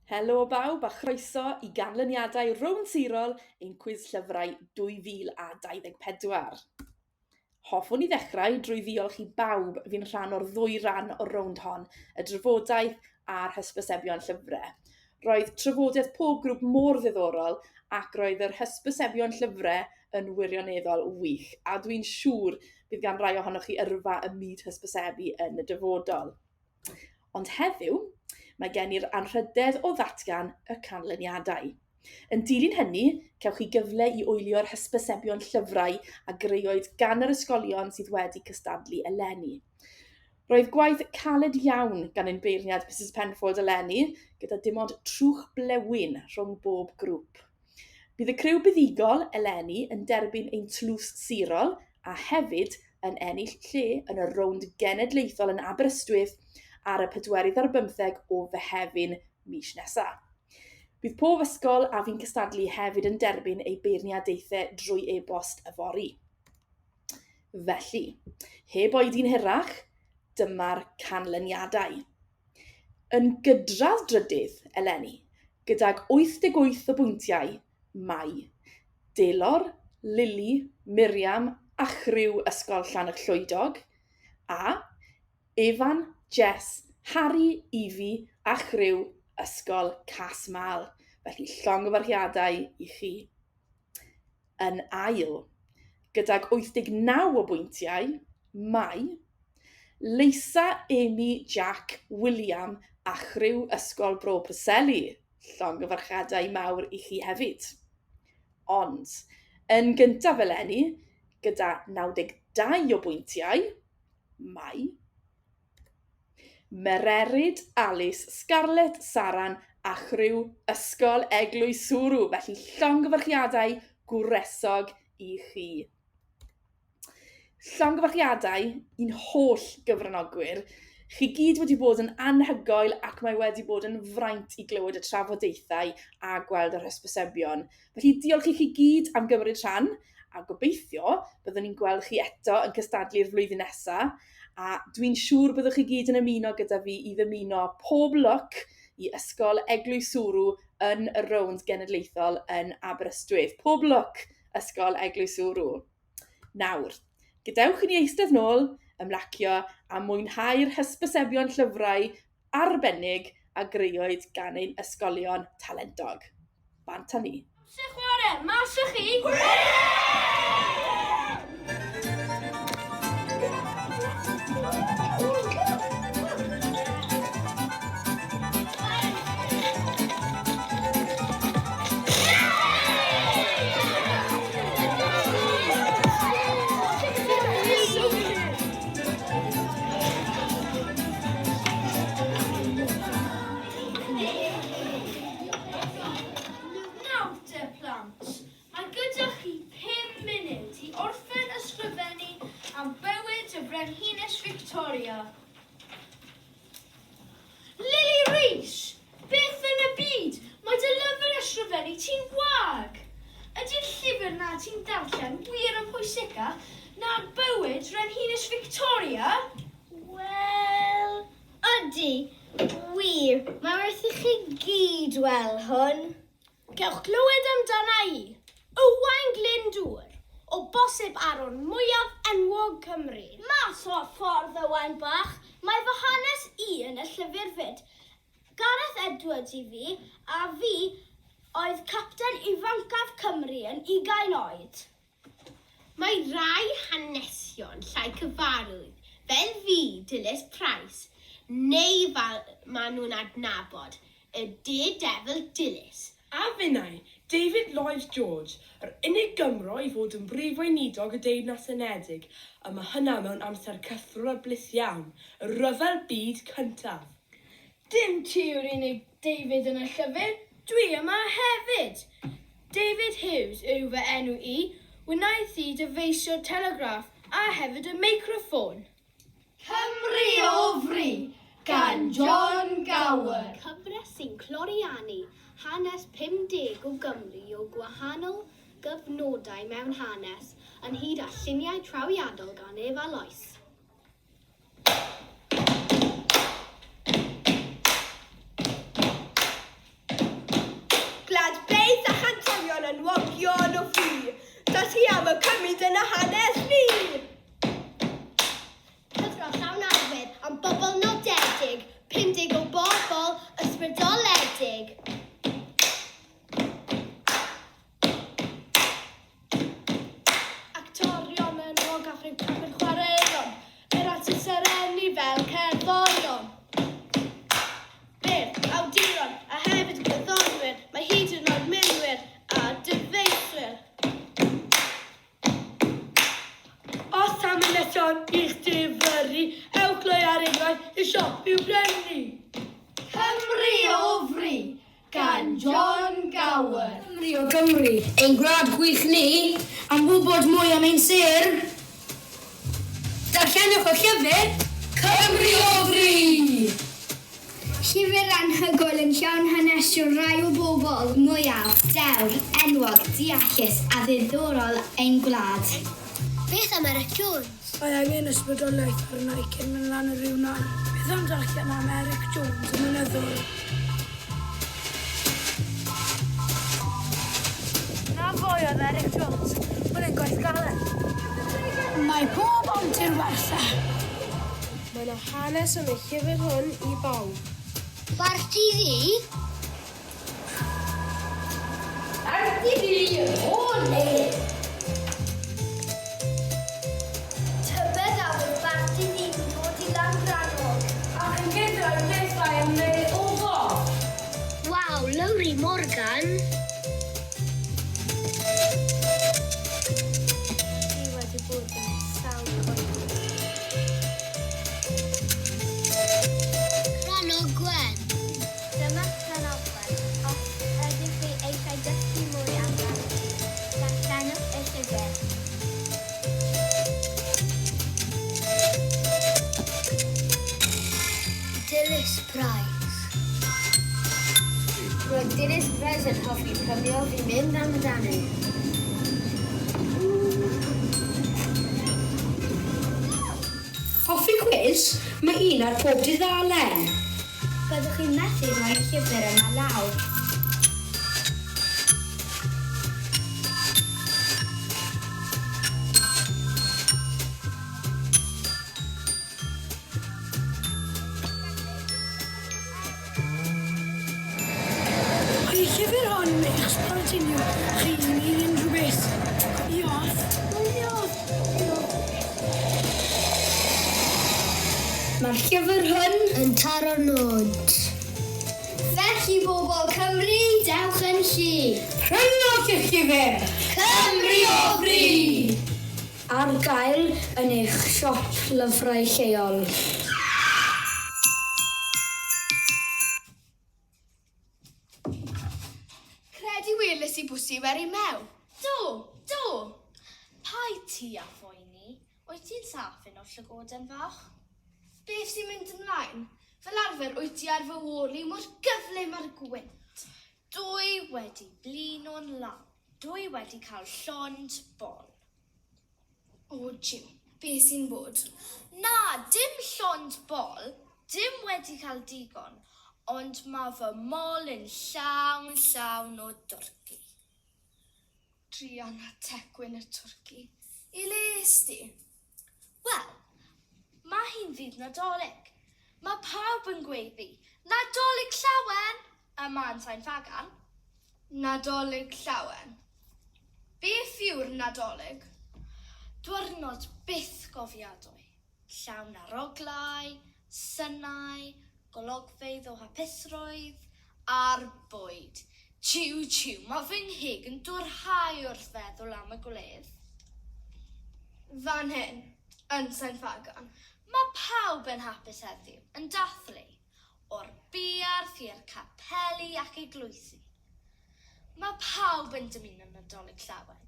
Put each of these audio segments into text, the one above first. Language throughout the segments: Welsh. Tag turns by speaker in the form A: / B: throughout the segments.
A: Helo bawb a chroeso i ganlyniadau rownd sirol ein cwis llyfrau 2024. Hoffwn i ddechrau drwy ddiolch i bawb fu'n rhan o'r ddwy ran o'r rownd hon, y drafodaeth a'r hysbysebion llyfrau. Roedd trafodaeth pob grŵp mor ddiddorol ac roedd yr hysbysebion llyfrau yn wirioneddol wych, a dwi'n siŵr bydd gan rai ohonoch chi yrfa ym myd hysbysebu yn y dyfodol. Ond heddiw, mae gen i'r anrhydedd o ddatgan y canlyniadau. Yn dilyn hynny, cewch chi gyfle i wylio'r hysbysebion llyfrau a grëwyd gan yr ysgolion sydd wedi cystadlu eleni. Roedd gwaith caled iawn gan ein beirniad Misus Penfold eleni, gyda dim ond trwch blewyn rhwng bob grŵp. Bydd y criw buddugol eleni yn derbyn ein tlws sirol a hefyd yn ennill lle yn y rownd genedlaethol yn Aberystwyth ar y pedwerydd ar bymtheg o Fehefin mis nesa. Bydd pob ysgol a fu'n cystadlu hefyd yn derbyn eu beirniadaethau drwy e-bost yfory. Felly, heb oedi'n hirach, dyma'r canlyniadau. Yn gydradd drydydd eleni, gydag 88 o bwyntiau, mae Delor, Lili, Miriam a chriw Ysgol Llannerch Llwydog, a Efan, Jess, Harri, Evie a chriw Ysgol Cas-mal. Felly llongyfarchiadau i chi. Yn ail, gydag 89 o bwyntiau, mae Leisa, Amy, Jack, William a chriw Ysgol Bro Preseli. Llongyfarchiadau mawr i chi hefyd. Ond, yn gyntaf eleni, gyda 92 o bwyntiau, mae Mererid, Alys, Scarlett, Saran a chriw Ysgol Eglwyswrw. Felly llongyfarchiadau gwresog i chi. Llongyfarchiadau i'n holl gyfranogwyr. Chi gyd wedi bod yn anhygoel ac mae wedi bod yn fraint i glywed y trafodaethau a gweld yr hysbysebion. Felly diolch i chi gyd am gymryd rhan a gobeithio byddwn ni'n gweld chi eto yn cystadlu'r flwyddyn nesa a dwi'n siŵr byddwch chi gyd yn ymuno gyda fi i ddymuno pob lwc i Ysgol Eglwyswrw yn y rownd genedlaethol yn Aberystwyth. Pob lwc, Ysgol Eglwyswrw. Nawr, gadewch i ni eistedd nôl, ymlacio a mwynhau'r hysbysebion llyfrau arbennig a grëwyd gan ein ysgolion talentog. Bant â ni.
B: Amser chwarae, mas â chi! Nawr te, plant, mae gyda chi pum munud i orffen ysgrifennu am bywyd y Frenhines Victoria. Lili Rees, beth yn y byd? Mae dy lyfr ysgrifennu ti'n wag! Ydy'r llyfr 'na ti'n darllen wir yn pwysicach na bywyd Frenhines Victoria?
C: Wel, ydy, wir, mae werth i chi gyd weld hwn.
B: Cewch glywed amdana i, Owain Glyndŵr, o bosib arwr mwyaf enwog Cymru.
C: Mas o'r ffordd, Owain bach, mae fy hanes i yn y llyfr 'fyd. Gareth Edwards i fi, a fi oedd capten ifancaf Cymru yn ugain oed.
D: Mae rhai hanesion llai cyfarwydd, fel fi, Dilys Price, neu fel maen nhw'n adnabod, y Daredevil Dilys.
E: A finnau, David Lloyd George, yr unig Gymro i fod yn Brif Weinidog y Deyrnas Unedig, a ma' hynna mewn amser cythryblus iawn, y Rhyfel Byd Cyntaf.
B: Dim ti yw'r unig David yn y llyfr, dwi yma hefyd! David Hughes yw fy enw i, wnaeth i dyfeisio'r telegraff a hefyd y meicroffôn.
F: Cymru o Fri! gan Jon Gower.
G: Cyfres sy'n cloriannu hanes 50 o Gymry o gwahanol gyfnodau mewn hanes, ynghyd â lluniau trawiadol gan Efa Lois.
F: chi am y cymryd yn y hanes ni?
C: Cyfrol llawn arwydd am bobl nodedig, 50 o bobl ysbrydoledig.
B: Actorion enwog a phencampwyr chwaraeon, yr artist serenni fel cerddorion. Beirdd, awduron a hefyd gwyddonwyr, mae hyd yn oed milwyr a dyfeiswyr.
E: Os am hanesion i'ch difyrru, ewch lwy ar unwaith i siop i'w brynu.
F: Cymru o fri, gan Jon Gower.
H: Cymru o Gymru, ein gwlad gwych ni, am wybod mwy am ein sêr. Darllenwch y llyfr Cymru o Fri!
C: Llyfr anhygoel yn llawn hanesion rai o bobl mwyaf dewr, enwog, deallus a ddiddorol ein gwlad. Beth am Eric Jones?
H: Mae angen ysbrydoliaeth arna i cyn mynd lan y rhiw nawr. Beth am darllen am Eric Jones, y mynyddwr?
B: Na fwy oedd Eric Jones. Mae'n ein gwaith galed.
H: Mae pob antur werth e.
E: Mae yna hanes yn y llyfr hwn i bawb.
C: Barti ddi?
F: Barti ddi, ole!
C: Tybed a fydd Barti ddi'n dod i Langrannog?
H: Ac yn gyda'r pethau yn mynd ofo.
C: Waw, Lowri Morgan! Dwi wedi bod yn sawl coed. Cranogwen. Dyma Cranogwen. Os ydych chi eisiau dysgu mwy amdani, darllenwch y llyfr. Dilys Price. Roedd Dilys Price yn hoffi plymio fi mynd amdani.
H: Hoffi cwis? Mae un ar pob dudalen.
C: Byddwch chi'n methu rhoi'r llyfr yma lawr.
H: Mae y llyfr hwn yn eich sbarduno chi i wneud unrhyw beth. I off.
C: Mae'r llyfr hwn yn taro nod. Felly bobl Cymru, dewch yn llu.
H: Prynwch y llyfr!
C: Cymru o fri!
H: Ar gael yn eich siop lyfrau lleol.
B: Credu weles i bwsi weri mew. Do, do! Paid ti â phoeni, wyt ti'n saff un o'r llygoden fach? Beth sy'n mynd ymlaen? Fel arfer wyt ti ar fy ôl i mor gyflym â'r gwynt. Dwi wedi blino'n lan. Dwi wedi cael llond bol. O, jiw, be sy'n bod? Na, dim llond bol, dim wedi cael digon, ond mae fy mol yn llawn llawn o dwrci. Druan a Tecwyn y twrci. I le es di? Wel, mae hi'n ddydd Nadolig. Mae pawb yn gweiddi, Nadolig llawen! Yma yn Sain Ffagan. Nadolig llawen. Beth yw'r Nadolig? Dwrnod byth gofiadwy. Llawn aroglau, synau, golygfeydd o hapusrwydd, a'r bwyd. Chiw chiw, mae fy ngheg yn dwrhau wrth feddwl am y gwledd. Fan hyn, yn Sain Ffagan, mae pawb yn hapus heddiw, yn dathlu. O'r buarth i'r capeli ac eglwysi. Mae pawb yn dymuno Nadolig llawen.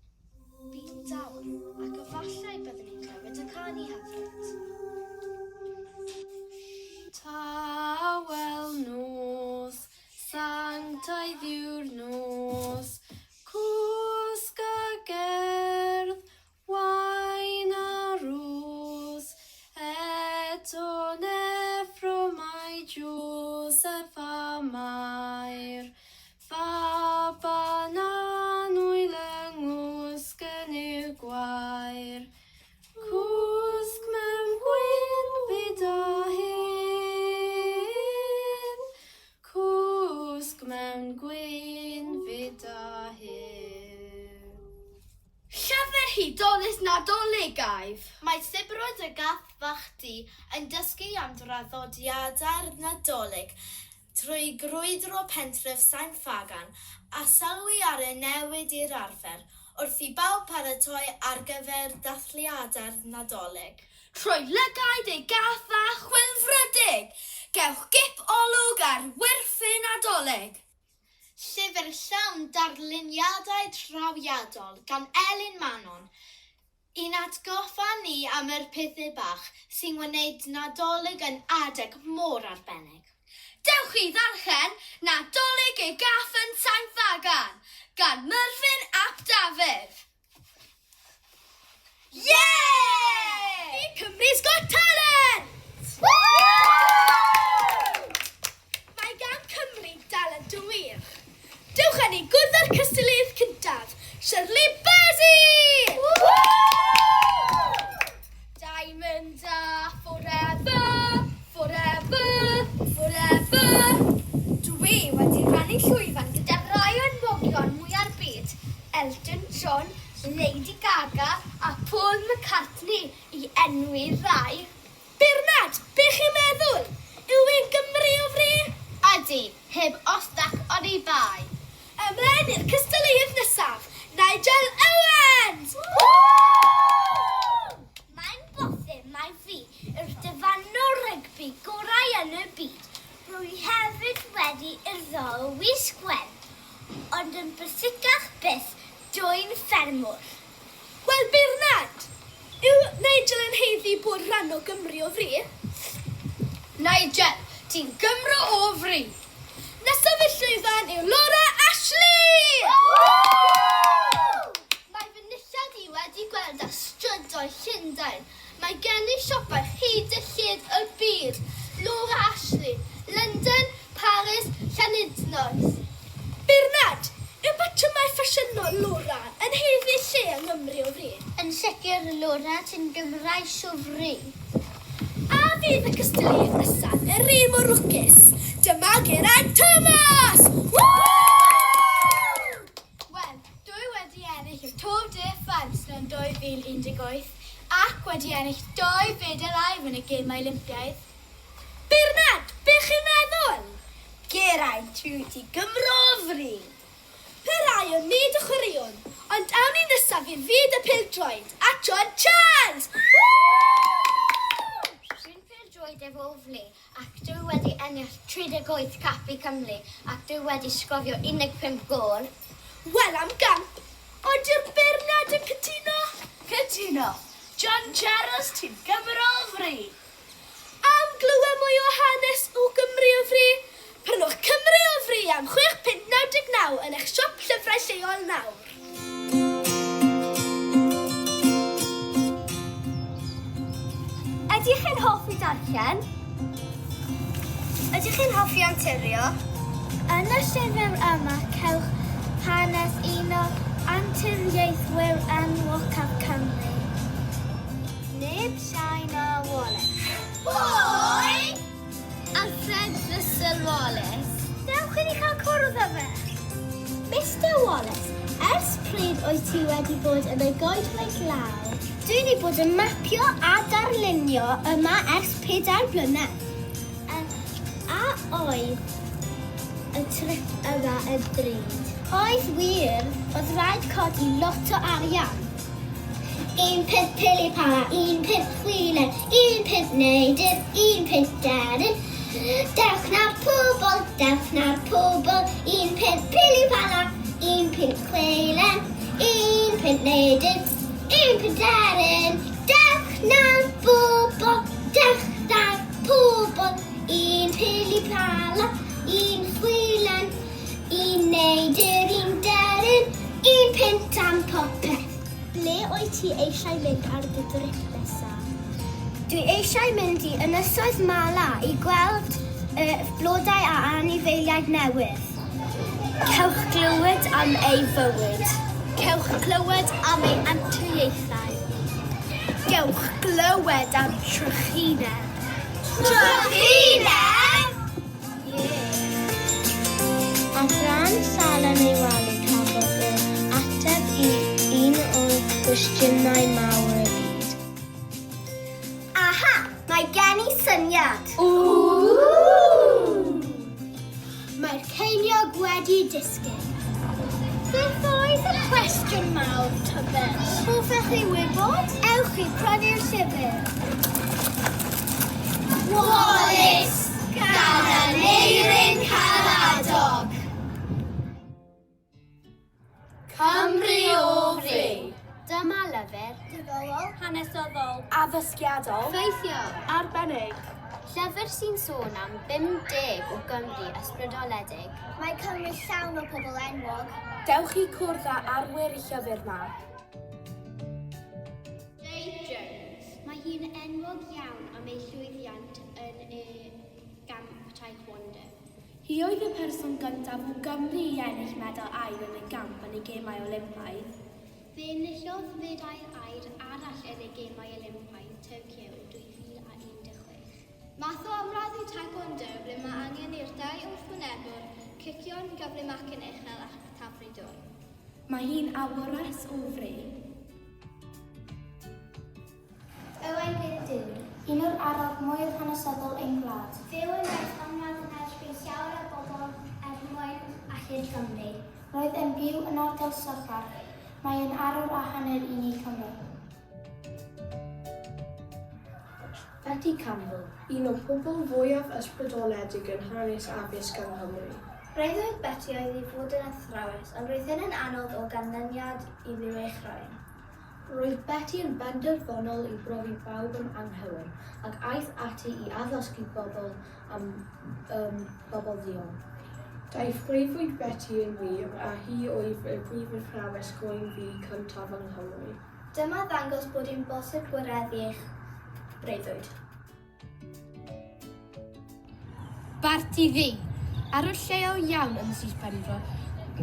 B: Bu'n dawel, ac efallai byddwn ni'n clywed y canu hyfryd.
I: Tawel nos, sanctaidd yw'r nos, cwsg a gerdd, wain a rhos, eto neffro mae Joseph a Mair, faban annwyl yng ngwsg y mewn gwynfyd a hir.
F: Llyfr hudolus Nadoligaidd!
B: Mae Sibrwd y Gath Fach Du yn dysgu am draddodiadau'r Nadolig trwy grwydro pentref Sain Ffagan a sylwi ar y newid i'r arfer wrth i bawb paratoi ar gyfer dathliadau'r Nadolig.
F: Trwy lygaid ei gath fach chwilfrydig, gewch gip olwg ar wyrthu Nadolig.
B: Llyfr llawn darluniadau trawiadol gan Elin Manon i'n atgoffa ni am yr pethau bach sy'n gwneud Nadolig yn adeg mor arbennig.
F: Dewch i ddarllen Nadolig ei Gath yn Sain Ffagan gan Myrddin ap Dafydd. Yeah! Cymru's Got Talent! Mae gan Cymru dalent yn wych. Dewch â ni gwrdd â'r cystadleuydd cyntaf, Shirley Bassey! Diamonds are forever, forever, forever.
C: Dwi wedi rhannu llwyfan gyda rai o enwogion mwya'r byd, Elton John, Lady Gaga a Paul McCartney i enwi rai.
F: Bernard, be chi'n meddwl? Yw e'n Gymru o fri?
B: Ydy, heb os nac oni bai.
F: Ymlaen i'r cystadleuaeth nesaf, Nigel Owens!
C: Mae'n bosib mai fi yw'r dyfarnwr rygbi gorau yn y byd. Rwy hefyd wedi urddo y wisg wen, ond yn bwysicach byth, dwy'n ffermwr.
F: Wel, Bernard, yw Nigel yn haeddu bod rhan o Gymru o fri? Nigel, ti'n Gymro o fri! Nesaf i'r llwyfan yw Laura Ashley!
B: Mae fy nillad i wedi gweld ar strydoedd Llundain. Mae gen i siopau hyd y lled y byd. Laura Ashley, London, Paris, Llanidloes.
F: Bernard, yw patrymau ffasiynol Laura yn haeddu lle yng Nghymru o fri?
C: Yn sicr, Laura, ti'n Gymraes o fri.
F: A fydd y cystadleuaeth nesaf yr un mor lwcus? Dyma Geraint Thomas!
B: Wel, dwi wedi ennill y Tour de France mewn 2018 ac wedi ennill dou fedal aur yn y Gemau Olympiaidd.
F: Bernard, be chi'n meddwl?
C: Geraint, wyt ti Gymro o fri?
F: Pe rai ym myd y chwaraeon, ond awn ni nesaf i fyd y pêl-droed at John Charles!
C: Dwi'n pêl-droed efo fri ac dwi wedi ennill 38 cap i Cymru ac dwi wedi sgorio 15 gôl.
F: Wel am gamp, ond yw'r Bernard yn cytuno?
B: Cytuno. John Charles, ti'n Gymro o fri.
F: Am glywed mwy o hanes o Gymru o fri? Prynwch Cymru o fri am £6.99 yn eich siop llyfrau lleol nawr.
C: Ydych chi'n hoffi darllen? Ydych chi'n hoffi anturio? Yn y llyfr yma cewch hanes un o anturiaethwyr enwocaf Cymru. Neb llai na Wallace. Pwy? Alfred Russel Wallace. Dewch i ni cael cwrdd â fe. Mr Wallace, ers pryd wyt ti wedi bod yn y goedwig law? Dwi wedi bod yn mapio a darlunio yma ers 4 blynedd. A oedd y trip yma yn ddrud? Oedd wir, oedd rhaid codi lot o arian. 1 punt pili pala, 1 punt chwilen, 1 punt neidr, 1 punt deryn. Dewch na'r pobl, dewch na'r pobl, 1 punt pili pala, 1 punt chwilen, 1 punt neidr, 1 punt deryn. Dewch na'r bobl, dewch na'r pobl, 1 pili pala, 1 chwilen, 1 neidr, 1 deryn, 1 punt am popeth. Ble wyt ti eisiau mynd ar dy drip nesaf? Dwi eisiau mynd i Ynysoedd Mala i gweld y blodau a anifeiliaid newydd. Cewch glywed am ei fywyd.
B: Cewch glywed am ei anturiaethau. Gewch glywed am trychineb.
F: Trychineb?
C: Am yn ei wely cafodd yr ateb i un o gwestiynau mawr y byd. Aha! Mae gen i syniad! Ww! Mae'r ceiniog wedi disgyn. Beth oedd y cwestiwn mawr, tybed? Hoffech chi wybod? Ewch i prynu'r llyfr. Wallace gan Aneirin Karadog.
I: Cymru o fri!
G: Dyma lyfr diddorol, hanesyddol,
A: Addysgiadol.
G: ffeithiol,
A: Arbennig.
G: Llyfr sy'n sôn am 50 o Gymru ysbrydoledig.
C: Mae Cymru llawn o pobl enwog.
A: Dewch i cwrdd â arwyr y llyfr 'ma.
G: Jade Jones. Mae hi'n enwog iawn am ei llwyddiant yn y gamp Taekwondo.
H: Hi oedd y person gyntaf o Gymru i ennill medal aur yn y gamp yn y Gemau Olympaidd.
G: Fe enillodd fedal aur arall yn y Gemau Olympaidd Tokyo yn 2016.
I: Math o ymladd yw Taekwondo ble mae angen i'r dau wrthwynebwr cicio'n gyflym ac yn uchel a thaflu dwrn.
H: Mae hi'n awres o fri.
C: Owain Glyndŵr. Un o'r arwr mwyaf hanesyddol ein gwlad. Fe wnaeth ymladd yn erbyn llawer o bobl er mwyn achub Cymru. Roedd yn byw yn ardal Sycharth. Mae yn arwr a hanner i ni Cymru.
J: Betty Campbell, un o'r pobl fwyaf ysbrydoledig yn hanes addysg yng Nghymru.
C: Breuddwyd Betty oedd i fod yn athrawes, ond roedd hyn yn anodd o ganlyniad i liw ei chroen.
J: Roedd Betty yn benderfynol i brofi bawb yn anghywir, ac aeth ati i addysgu bobl am um, bobl dduon. Daeth breuddwyd Betty yn wir, a hi oedd y brif athrawes croen ddu cyntaf yng Nghymru.
C: Dyma ddangos bod hi'n bosib gwireddu eich breuddwyd.
F: Barti Ddu. Arwr lleol iawn yn Sir Benfro,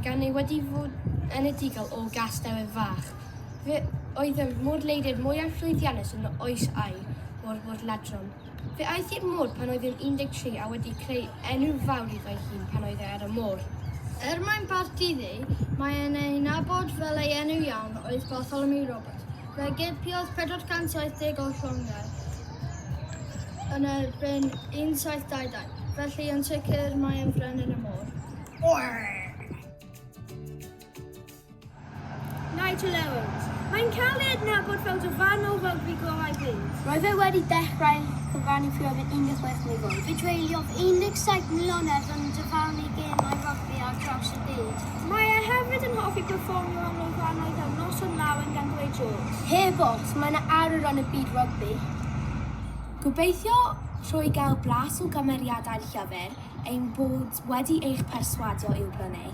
F: gan ei wedi fod enedigol o Gasnewydd Fach. Fe oedd y môr-leidr mwyaf llwyddiannus yn oes aur o'r môr-ladron. Fe aeth i'r môr pan oedd yn 13 a wedi creu enw fawr iddo'i hun pan oedd e ar y môr.
I: Er mae'n Barti Ddu, mae e'n ei nabod fel ei enw iawn oedd Bartholomew Roberts. Fe gipiodd 470 o llongau yn erbyn 1722, felly yn sicr mae e'n frenin y môr.
B: Nigel Owens. Mae'n cael ei adnabod fel dyfarnwr rygbi gorau byd.
C: Roedd e wedi dechrau cyfrannu pryd oedd yn 16 mlwydd oed. Fe dreuliodd 17 mlynedd yn dyfarnu gemau rygbi ar draws y byd.
B: Mae e hefyd yn hoffi perfformio ar lwyfannau fel Noson Lawen gan Dwayne Jones.
F: Heb os, mae yna arwr yn y byd rygbi.
H: Gobeithio trwy gael blas o gymeriadau'r llyfr ein bod wedi eich perswadio i'w brynu.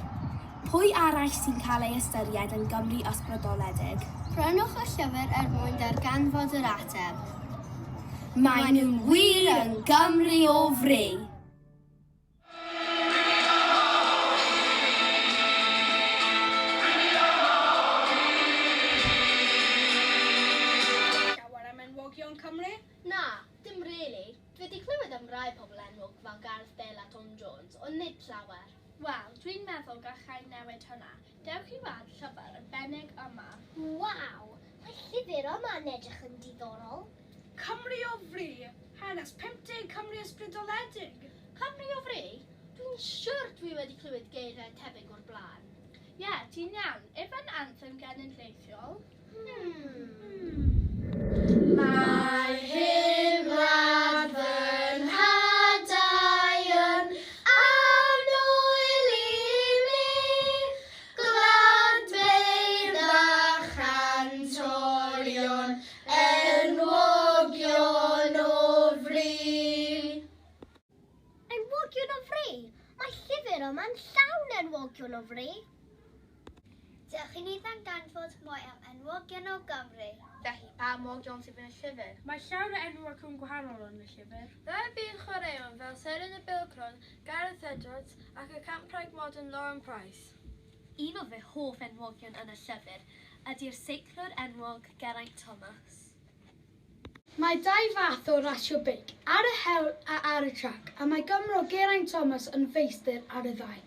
H: Pwy arall sy'n cael ei ystyried yn Gymry ysbrydoledig?
G: Prynwch y llyfr er mwyn darganfod yr ateb.
H: Maen nhw'n wir yn Gymry o fri!
B: Llawer am enwogion Cymru?
G: Na, dim really. Dwi wedi clywed am rai pobl enwog fel Gareth Bale a Tom Jones, ond nid llawer.
B: Wel, dwi'n meddwl gallai newid hynna. Dewch i weld llyfr arbennig yma.
C: Waw! Mae llyfr yma'n edrych yn diddorol.
B: Cymru o fri, hanes 50 Cymru ysbrydoledig.
G: Cymru o fri? Dwi'n siwr dwi wedi clywed geiriau tebyg o'r blaen.
B: Ie, yeah, ti'n iawn. Ife'n anthem genedlaethol?
I: Mae hen wlad fy nhadau yn annwyl i mi, Gwlad beirdd a chantorion, enwogion o fri.
C: Enwogion o fri? Mae llyfr yma'n llawn enwogion o fri. Dewch i ni ddarganfod mwy am enwogion o Gymru.
I: Felly, pa enwogion sydd yn y llyfr?
B: Mae llawer o enwogion gwahanol yn y llyfr.
I: Fe bydd chwaraeon fel Seren y Bêl-droed, Gareth Edwards ac y campwraig modern Lauren Price.
G: Un o fy hoff enwogion yn y llyfr ydy'r seiclwr enwog Geraint Thomas.
H: Mae dau fath o rasio beic, ar y hewl a ar y trac, a mae Gymro Geraint Thomas yn feistr ar y ddau.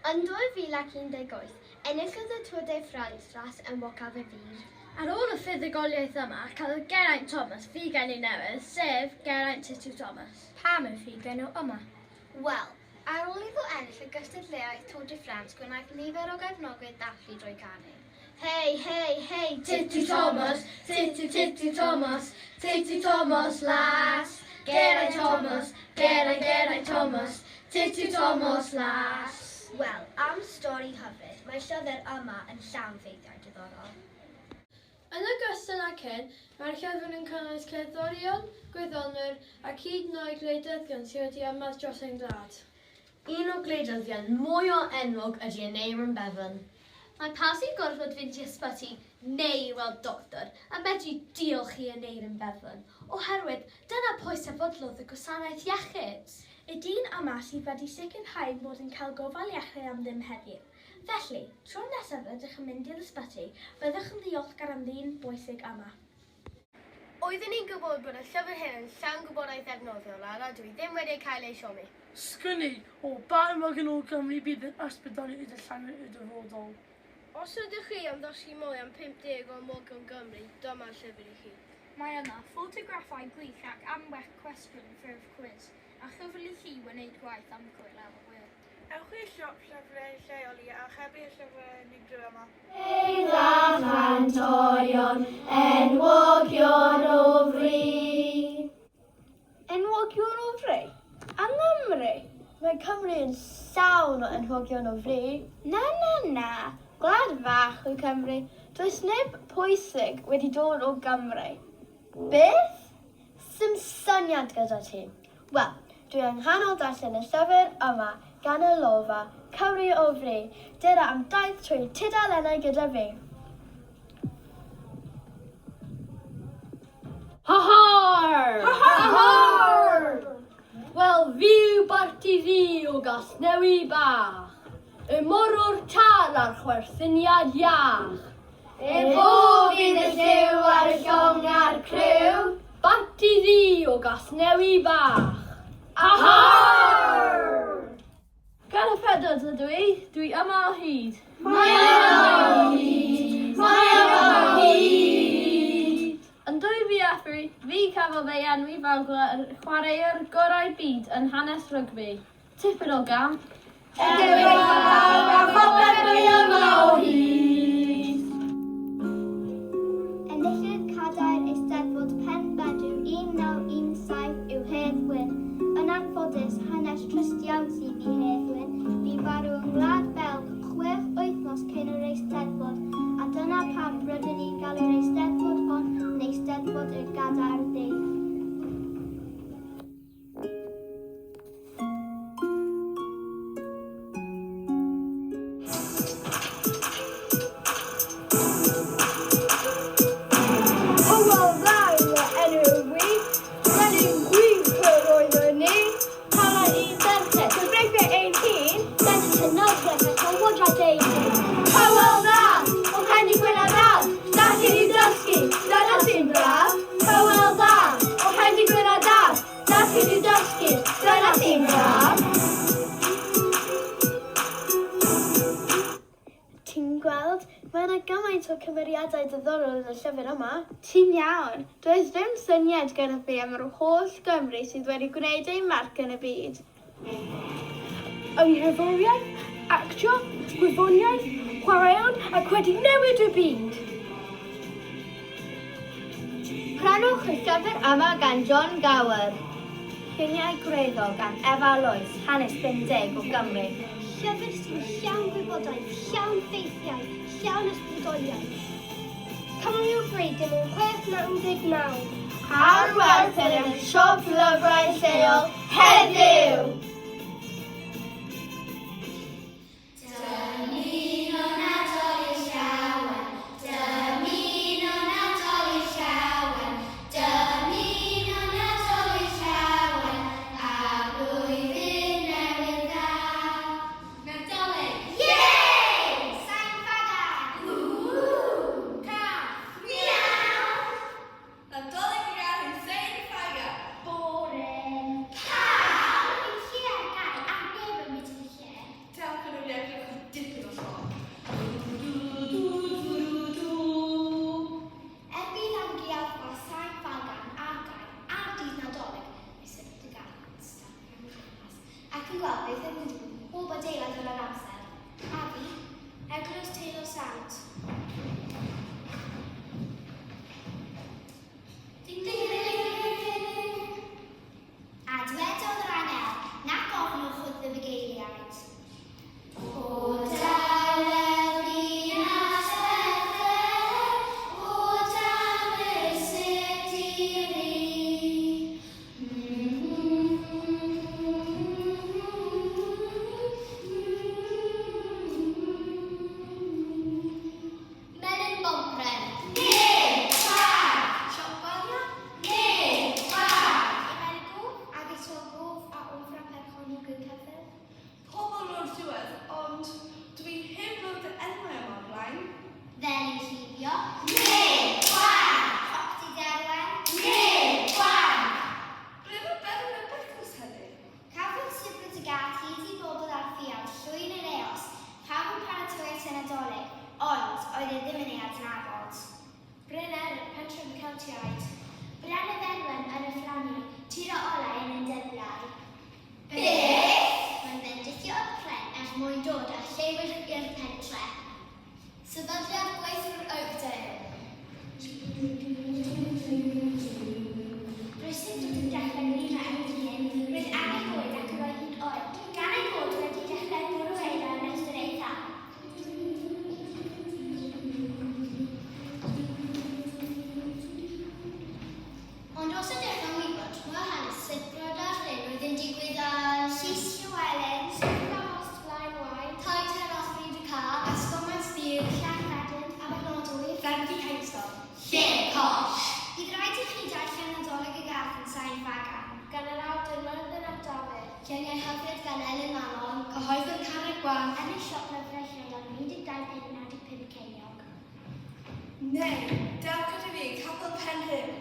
G: Yn 2018, enillodd y Tour de France ras enwocaf y byd.
I: Ar ôl y fuddugoliaeth yma, cafodd Geraint Thomas ffugenw newydd, sef Geraint Titw Thomas.
K: Pam y ffugenw yma?
G: Wel, ar ôl iddo ennill y gystadleuaeth Tour de France, gwnaeth nifer o gefnogwyr ddathlu drwy ganu.
I: Hei, hei, hei, Titw Thomas, Titw, Titw Thomas, Titw Thomas las. Geraint Thomas, Geraint, Geraint Thomas, Titw Thomas las.
G: Wel, am stori hyfryd, mae'r llyfr yma yn llawn ffeithiau diddorol.
I: Yn ogystal ag hyn, mae'r llyfr yn cynnwys cerddorion, gwyddonwyr ac hyd yn oed gwleidyddion sydd wedi ymladd dros ein gwlad.
L: Un o gwleidyddion mwy o enwog ydy Aneurin Bevan.
B: Mae pawb sy'n gorfod fynd i ysbyty neu i weld doctor yn medru diolch i Aneurin Bevan, oherwydd dyna pwy sefydlodd y gwasanaeth iechyd.
K: Y dyn yma sydd wedi sicrhau ein bod yn cael gofal iechyd am ddim heddiw. Felly, tro nesaf rydych yn mynd i'r ysbyty, byddwch yn ddiolchgar am ddyn bwysig yma.
D: Oeddwn i'n gwybod bod y llyfr hyn yn llawn gwybodaeth ddefnyddiol a rydw i ddim wedi cael ei siomi.
M: Sgwn i, o ba enwogion o Gymru bydd yn ysbrydoli y darllenwyr y dyfodol?
I: Os ydych chi am ddysgu mwy am 50 o enwogion Gymru, dyma'r llyfr i chi.
N: Mae yna ffotograffau gwych ac ambell cwestiwn ffurf cwis, a chyfle i chi wneud gwaith ymchwil ar y we.
O: Ewch i'r siop llyfrau lleol i archebu'r llyfrau unigryw yma.
P: Eiraf cantorion, enwogion o fri.
Q: Enwogion o fri? Yng Nghymru?
P: Mae Cymru yn llawn o enwogion o fri.
Q: Na, na, na. Gwlad fach yw Cymru. Does neb pwysig wedi dod o Gymru.
P: Beth? Sim syniad gyda ti. Wel, dwi yng nghanol darllen y llyfr yma gan y Lolfa, Cymru o fri. Dere am daith trwy tudalennau gyda fi.
L: Ha-har! Ha-har! Wel, fi yw Barti Ddu o Gasnewi Bach, y morwr tân a'r chwerthiniad iach.
P: Efo fydd y lliw ar y llong a'r criw.
L: Barti Ddu o Gasnewi Bach. Ha-har!
I: Gareth Edwards ydw i, dwi yma o hyd.
P: Mae yma o hyd! Mae yma o hyd!
I: Yn 2003, fi cafodd ei enwi fel chwaraewr gorau'r byd yn hanes rygbi. Tipyn o gamp.
P: Edrych ar bawb a phopeth mae yma o hyd!
C: Enillydd Cadair Eisteddfod Penbedw 1917 yw Hedd Wyn. Yn anffodus, hanes trist iawn sydd i Hedd Wyn. Bu farw yng Ngwlad Belg chwech wythnos cyn yr Eisteddfod, a dyna pam rydyn ni'n galw'r Eisteddfod hon yn Eisteddfod y Gadair Ddu.
Q: Hywel Dda yw fy enw i, brenin gwych yr oeddwn i. Hala i ferched, cyfreithiau ein hun.
C: Deddf llenyddiaeth a llywodraeth ein hun.
P: Hywel Dda, o Hendy Gwyn a Daf, da chi 'di dysgu, dyna sy'n braf. Hywel Dda, o Hendy Gwyn a Daf, da chi 'di dysgu, dyna sy'n braf.
Q: Ti'n gweld, mae yna gymaint o cymeriadau diddorol yn y llyfr yma. Ti'n iawn, does dim syniad gyda fi am yr holl Gymry sydd wedi gwneud eu marc yn y byd.
F: Yng ngherddoriaeth, actio, gwyddoniaeth, chwaraeon ac wedi newid y byd.
P: Prynwch y llyfr yma gan Jon Gower.
R: Lluniau Gwreiddiol gan Efa Lewis, hanes 50 o Gymru.
C: Llyfr sy'n llawn gwybodaeth, llawn ffeithiau, llawn ysbrydoliaeth.
F: Cymru o fri, dim ond 6.99.
P: Ar werth yn eich siop lyfrau lleol heddiw!
S: Dymuno Nadolig Llawen, dymuno Nadolig Llawen, dymuno Nadolig Llawen, a blwyddyn newydd dda. Nadolig! Yay! Sain Ffagan! Ww! Cath! Miaw! Nadolig Llawen Sain Ffagan! Boring! Cow! Dwi'n gweld beth yn digwydd pob adeilad yn yr amser.
K: Abi, Eglwys Teilo Sant.
S: Ding ding ding ding ding ding. A dwedodd yr angel, nac ofnwch wrth y bugeiliaid. O dawel ddinas Bethlehem, o dan y sydiri.
G: Melyn Bompren.
S: Ne, gwag!
G: Siop Gwalia.
S: Ne, gwag!
K: Imelgo, agos o gof a ofra perchennog y cyffur.
O: Pobl o'r diwedd, ond dwi heb weld y enwau yma o'r blaen.
S: Fel i llifio. Ne, gwag! Popty Derwen. Ne, gwag!
O: Ble mae Berwyn a Betws heddiw?
S: Cafodd sibrwd y gath hyd i bobl ar ffiawd llwyn yr eos, pawb yn paratoi at y Nadolig, ond oedd e ddim yn ei adnabod.
K: Bryn Erin, pentref y Celtiaid. Bren y Dderwen yn y Fflani, tir o olau yn y dyddiau.
S: Beth? Mae'n bendithio y pren er mwyn dod â llewyrch i'r pentre.
G: Sefydliad Gweithwyr Oakdale.
K: Roedd sibrwd yn dechrau ynglŷn â ei hun, roedd angen bwyd ac roedd hi'n oer, gan ei bod wedi dechrau bwrw eira yn ystod ei thaith.
G: Ond os ydych am wybod mwy o hanes sibrwd a'r hyn oedd yn digwydd ar
S: Llys Llywelyn,
G: Swyddfa Post Blaen-waun, Coed Off Ryd y Car,
J: Ysgol Maestir,
K: Llanrhedyn,
G: Aberconwy,
J: Ffermdy Kingston.
S: Lle coll! Bydd rhaid i chi darllen Nadolig y Gath yn Sain Ffagan.
J: Gan yr awdur Myrddin ap Dafydd.
G: Lluniau hyfryd gan Elin Manon.
J: Cyhoeddwr Carreg Gwag.
K: Yn y siop lyfrau lleol am 12.95 ceiniog.
O: Neu, dewch gyda fi i Capel Penrhyn.